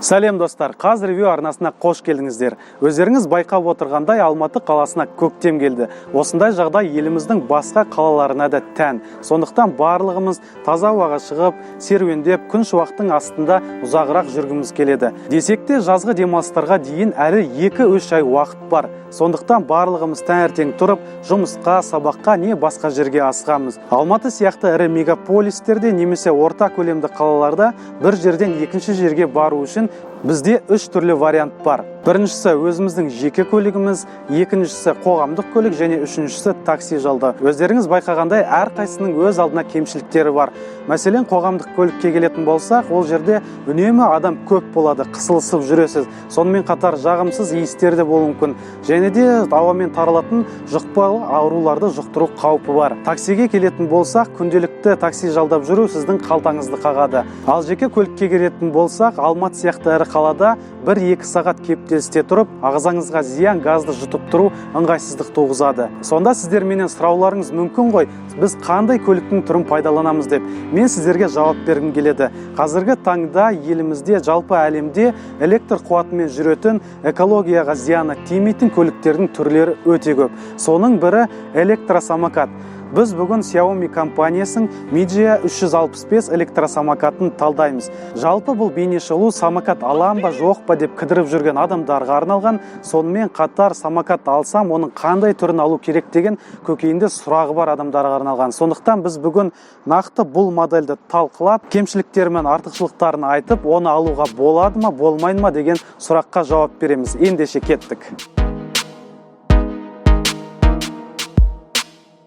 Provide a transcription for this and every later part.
Сәлем достар, Қаз Ревью арнасына қош келдіңіздер. Өздеріңіз байқап отырғандай, Алматы қаласына көктем келді. Осындай жағдай еліміздің басқа қалаларына да тән. Сондықтан барлығымыз таза ауаға шығып, серуендеп, күн шуақтың астында ұзағырақ жүргіміз келеді. Десек те, жазғы демалыстарға дейін әлі 2-3 ай уақыт бар. Сондықтан барлығымыз таңертең тұрып, жұмысқа, сабаққа не басқа жерге асығамыз. Алматы сияқты ірі мегаполистерде немесе орта көлемді қалаларда бір жерден екінші жерге бару үшін бізде үш түрлі вариант бар. Біріншісі өзіміздің жеке көлігіміз, екіншісі қоғамдық көлік және үшіншісі такси жалдау. Өздеріңіз байқағандай, әрқайсысының өз алдына кемшіліктері бар. Мәселен, қоғамдық көлікке келетін болсақ, ол жерде үнемі адам көп болады, қысылысып жүресіз. Сонымен қатар жағымсыз иістер де болуы мүмкін. Және де ауамен таралатын жұқпалы ауруларды жұқтыру қаупі бар. Таксиге келетін болсақ, күнделікті такси жалдап жүру сіздің қалтаңызды қағады. Ал жеке көлікке келетін болсақ, Алматы сияқты ірі қалада 1-2 сағат кептелісте тұрып, ағзаңызға зиян газды жұтып тұру ыңғайсыздық туғызады. Сонда сіздер менен сұрауларыңыз мүмкін ғой, біз қандай көліктің түрін пайдаланамыз деп. Мен сіздерге жауап бергім келеді. Қазіргі таңда елімізде, жалпы әлемде электр қуатымен жүретін, экологияға зияны тимейтін көліктердің түрлері өте көп. Соның бірі электросамокат. Біз бүгін Xiaomi компаниясының Mijia 365 электросамокатын талдаймыз. Жалпы бұл бейнешолу самокат алам ба, жоқ па деп кідіріп жүрген адамдарға арналған. Сонымен қатар самокат алсам, оның қандай түрін алу керек деген көкейінде сұрағы бар адамдарға арналған. Сондықтан біз бүгін нақты бұл модельді талқылап, кемшіліктері мен артықшылықтарын айтып, оны алуға болады ма, болмайды ма деген сұраққа жауап береміз. Ендеше кеттік.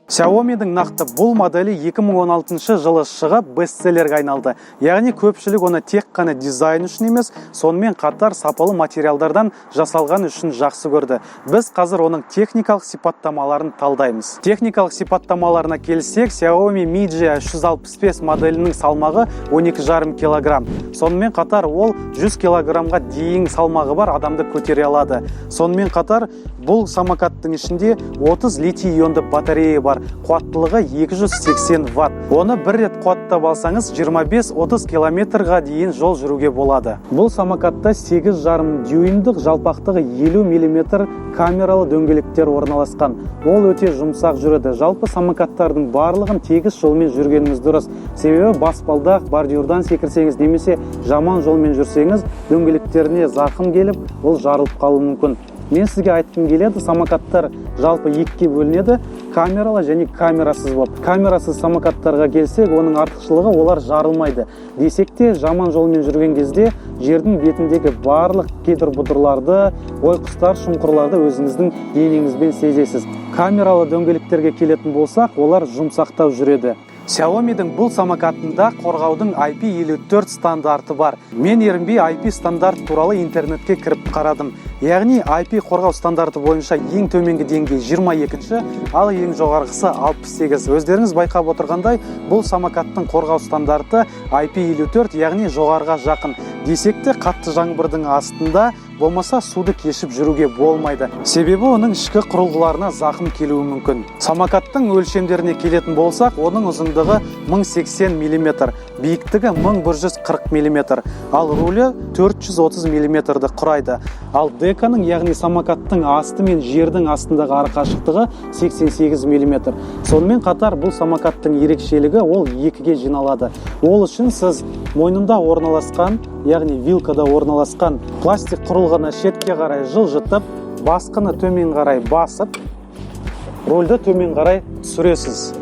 Xiaomi'дің нақты бұл моделі 2016 жылы шығып, бестселлерге айналды. Яғни көпшілік оны тек қана дизайн үшін емес, сонымен қатар сапалы материалдардан жасалған үшін жақсы көрді. Біз қазір оның техникалық сипаттамаларын талдаймыз. Техникалық сипаттамаларына келсек, Xiaomi Mijia 365 моделінің салмағы 12,5 килограмм. Сонымен қатар ол 100 килограммға дейін салмағы бар адамды көтере алады. Сонымен қатар бұл самокаттың ішінде 30 литий-ионды батарея бар. Қуаттылығы 280 ватт. Оны бір рет қуаттап алсаңыз, 25-30 километрға дейін жол жүруге болады. Бұл самокатта 8,5 дюймдік жалпақтығы 50 мм камералы дөңгелектер орналасқан. Ол өте жұмсақ жүреді. Жалпы самокаттардың барлығын тегіс жолмен жүргеніңіз дұрыс. Себебі баспалдақ, бордюрдан секірсеңіз немесе жаман жолмен жүрсеңіз, дөңгелектеріне зақым келіп, ол жарылып қалуы мүмкін. Мен сізге айтқым келеді, самокаттар жалпы екіге бөлінеді: камералы және камерасыз болып. Камерасыз самокаттарға келсек, оның артықшылығы олар жарылмайды. Десек те, жаман жолмен жүрген кезде жердің бетіндегі барлық кедір-бұдырларды, ойқұстар, шұңқырларды өзіңіздің денеңізбен сезесіз. Камералы дөңгелектерге келетін болсақ, олар жұмсақтау жүреді. Xiaomi'дің бұл самокатында қорғаудың IP54 стандарты бар. Мен ерінбей IP стандарт туралы интернетке кіріп қарадым. Яғни IP қорғау стандарты бойынша ең төменгі деңгей 22-ші, ал ең жоғарғысы 68. Өздеріңіз байқап отырғандай, бұл самокаттың қорғау стандарты IP54, яғни жоғарыға жақын. Десек те, қатты жаңбырдың астында болмаса суды кешіп жүруге болмайды. Себебі оның ішкі құрылғыларына зақым келуі мүмкін. Самокаттың өлшемдеріне келетін болсақ, оның ұзындығы 1080 мм, биіктігі 1140 мм, ал рулі 430 мм-ді құрайды. Ал деканың, яғни самокаттың асты мен жердің астындағы арақашықтығы 88 мм. Сонымен қатар бұл самокаттың ерекшелігі ол екіге жиналады. Ол үшін сіз мойнында орналасқан, яғни вилкада орналасқан пластик құрылғыны шетке қарай жылжытып, басқыны төмен қарай басып, рульді төмен қарай түсіресіз.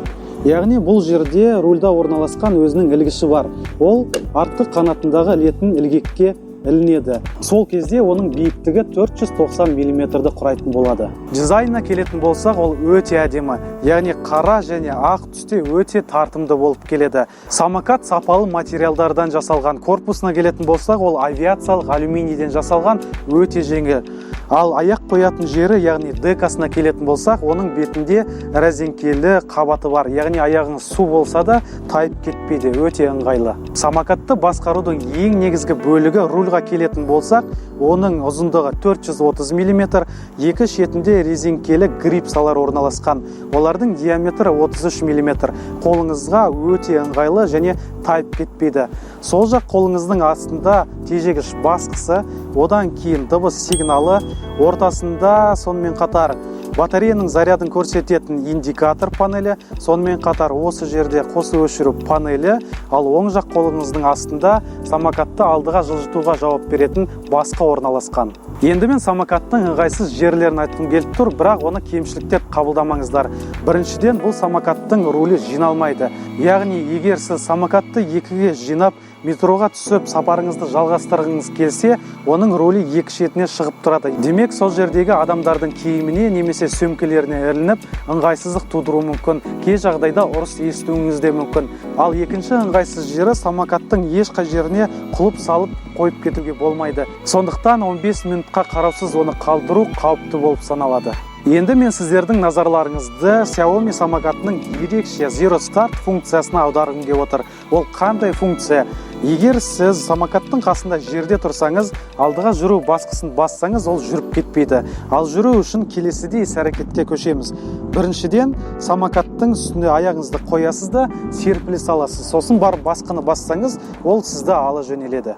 Яғни бұл жерде рульда орналасқан өзінің ілгіші бар. Ол артқы қанатындағы ілетін ілгекке ілінеді. Сол кезде оның биіктігі 490 мм-ді құрайтын болады. Дизайнына келетін болсақ, ол өте әдемі. Яғни қара және ақ түсте өте тартымды болып келеді. Самокат сапалы материалдардан жасалған. Корпусына келетін болсақ, ол авиациялық алюминийден жасалған, өте жеңіл. Ал аяқ қоятын жері, яғни декасына келетін болсақ, оның бетінде рәзеңкелі қабаты бар. Яғни аяғыңыз су болса да тайып кетпейді, өте ыңғайлы. Самокатты басқарудың ең негізгі бөлігі рульға келетін болсақ, оның ұзындығы 430 мм, екі шетінде резеңкелі грипсалар орналасқан. Олардың диаметрі 33 мм. Қолыңызға өте ыңғайлы және тайып кетпейді. Сол жақ қолыңыздың астында тежегіш басқысы, одан кейін дыбыс сигналы, ортасында сонымен қатар батареяның зарядын көрсететін индикатор панелі, сонымен қатар осы жерде қосу өшіру панелі, ал оң жақ қолыңыздың астында самокатты алдыға жылжытуға жауап беретін басқы орналасқан. Енді мен самокаттың ыңғайсыз жерлерін айтқым келіп тұр, бірақ оны кемшілік деп қабылдамаңыздар. Біріншіден, бұл самокаттың рулі жиналмайды. Яғни, егер сіз самокатты екіге жинап, метроға түсіп сапарыңызды жалғастырғыңыз келсе, оның рулі екі шетіне шығып тұрады. Демек, сол жердегі адамдардың киіміне немесе сөмкелеріне ілініп, ыңғайсыздық тудыруы мүмкін. Кей жағдайда ұрыс естуіңіз де мүмкін. Ал екінші ыңғайсыз жері, самокаттың ешқай жеріне құлып салып қойып кетуге болмайды. Сондықтан 15 минутқа қараусыз оны қалдыру қауіпті болып саналады. Енді мен сіздердің назарларыңызды Xiaomi самокатының ерекше Zero Start функциясына аударғым келіп отыр. Ол қандай функция? Егер сіз самокаттың қасында жерде тұрсаңыз, алдыға жүру басқысын бассаңыз, ол жүріп кетпейді. Ал жүру үшін келесідей іс әрекетке көшеміз. Біріншіден, самокаттың үстіне аяғыңызды қоясыз да серпіле саласыз. Сосын барып басқыны бассаңыз, ол сізді ала жөнеледі.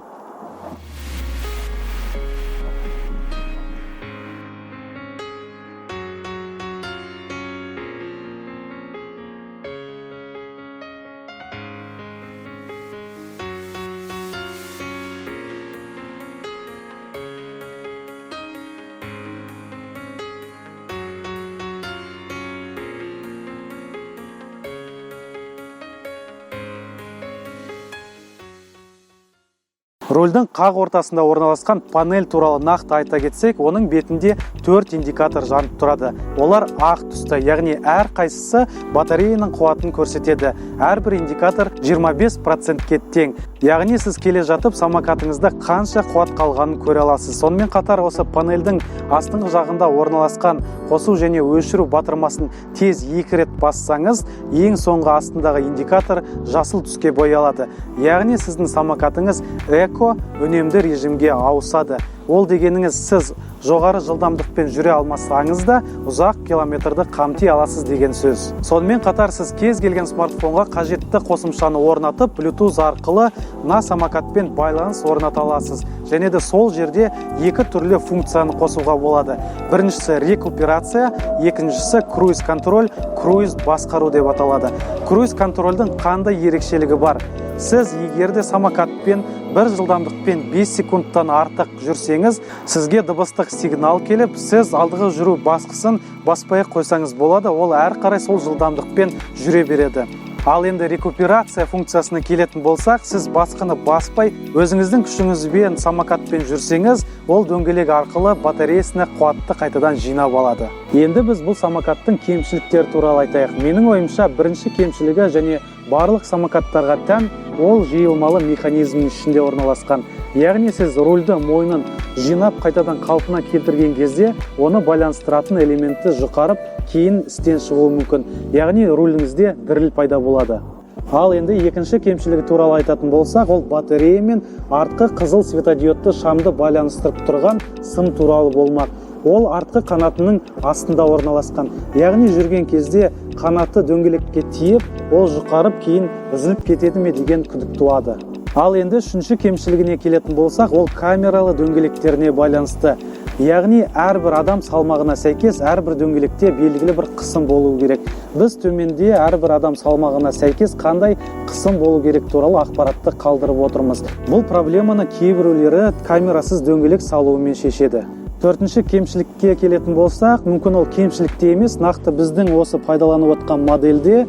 Рульдің қақ ортасында орналасқан панель туралы нақты айта кетсек, оның бетінде төрт индикатор жанып тұрады. Олар ақ түсті, яғни әр қайсысы батареяның қуатын көрсетеді. Әрбір индикатор 25%-ке тең. Яғни сіз келе жатып самокатыңызда қанша қуат қалғанын көре аласыз. Сонымен қатар осы панельдің астыңғы жағында орналасқан қосу және өшіру батырмасын тез екі рет бассаңыз, ең соңғы астындағы индикатор жасыл түске боялады. Яғни сіздің самокатыңыз эко үнемді режимге ауысады. Ол дегеніңіз, сіз жоғары жылдамдықпен жүре алмасаңыз да, ұзақ километрді қамти аласыз деген сөз. Сонымен қатар сіз кез келген смартфонға қажетті қосымшаны орнатып, Bluetooth арқылы мына самокатпен байланыс орната аласыз. Және де сол жерде екі түрлі функцияны қосуға болады. Біріншісі рекуперация, екіншісі круиз контроль, круиз басқару деп аталады. Круиз контрольдің қандай ерекшелігі бар? Сіз егер де самокатпен бір жылдамдықпен 5 секундтан артық жүрсеңіз, сізге дыбыстық сигнал келіп, сіз алдығы жүру басқысын баспай ақ қойсаңыз болады, ол әрі қарай сол жылдамдықпен жүре береді. Ал енді рекуперация функциясына келетін болсақ, сіз басқыны баспай, өзіңіздің күшіңізбен самокатпен жүрсеңіз, ол дөңгелек арқылы батареясына қуатты қайтадан жинап алады. Енді біз бұл самокаттың кемшіліктері туралы айтайық. Менің ойымша, бірінші кемшілігі және барлық самокаттарға тән, ол жиылмалы механизмнің ішінде орналасқан. Яғни сіз рульді мойнын жинап қайтадан қалпына келтірген кезде, оны байланыстыратын элементті жұқарып, кейін істен шығуы мүмкін. Яғни руліңізде діріл пайда болады. Ал енді екінші кемшілігі туралы айтатын болсақ, ол батарея мен артқы қызыл светодиодты шамды байланыстырып тұрған сым туралы болмақ. Ол артқы қанатының астында орналасқан. Яғни жүрген кезде қанаты дөңгелекке тиіп, ол жұқарып, кейін үзіліп кетеді ме деген күдік туады. Ал енді үшінші кемшілігіне келетін болсақ, ол камералы дөңгелектеріне байланысты. Яғни әрбір адам салмағына сәйкес әрбір дөңгелекте белгілі бір қысым болу керек. Біз төменде әрбір адам салмағына сәйкес қандай қысым болу керек туралы ақпаратты қалдырып отырмыз. Бұл проблеманы кейбіреулері камерасыз дөңгелек салуымен шешеді. Төртінші кемшілікке келетін болсақ, мүмкін ол кемшілікте емес, нақты біздің осы пайдаланып отқан модельде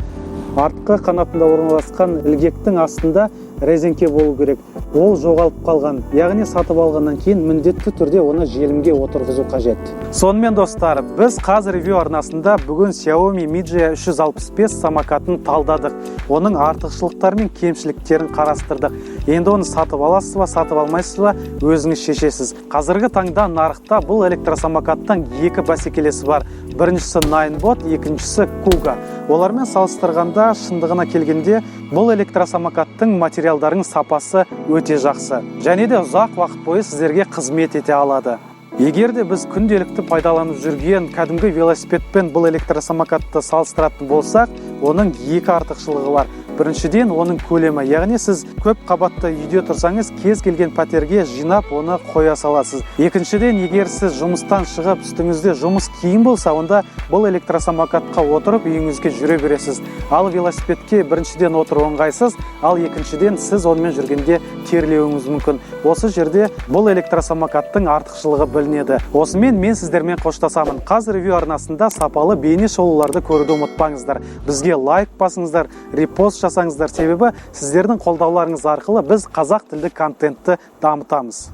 артқы қанатында орналасқан ілгектің астында резеңке болу керек. Ол жоғалып қалған. Яғни сатып алғаннан кейін міндетті түрде оны желімге отырғызу қажет. Сонымен, достар, біз Қаз Ревью арнасында бүгін Xiaomi Mijia 365 самокатын талдадық. Оның артықшылықтары мен кемшіліктерін қарастырдық. Енді оны сатып аласыз ба, сатып алмайсыз ба, өзіңіз шешесіз. Қазіргі таңда нарықта бұл электросамокаттың екі бәсекелесі бар. Біріншісі Ninebot, екіншісі Kuga. Олармен салыстырғанда, шындығына келгенде, бұл электросамокаттың материалдарының сапасы өте жақсы. Және де ұзақ уақыт бойы сіздерге қызмет ете алады. Егер де біз күнделікті пайдаланып жүрген кәдімгі велосипедпен бұл электросамокатты салыстыратын болсақ, оның екі артықшылығы бар. Біріншіден, оның көлемі, яғни сіз көп қабатты үйде тұрсаңыз, кез келген пәтерге жинап, оны қоя саласыз. Екіншіден, егер сіз жұмыстан шығып, үстіңізде жұмыс киім болса, онда бұл электросамокатқа отырып, үйіңізге жүре бересіз. Ал велосипедке, біріншіден, отыру ыңғайсыз, ал екіншіден, сіз онымен жүргенде терлеуіңіз мүмкін. Осы жерде бұл электросамокаттың артықшылығы білінеді. Осымен мен сіздермен қоштасамын. Қаз Ревью арнасында сапалы бейне шолуларды көруді ұмытпаңыздар. Бізге лайк басыңыздар, репост жасаңыздар, себебі сіздердің қолдауларыңыз арқылы біз қазақ тілді контентті дамытамыз.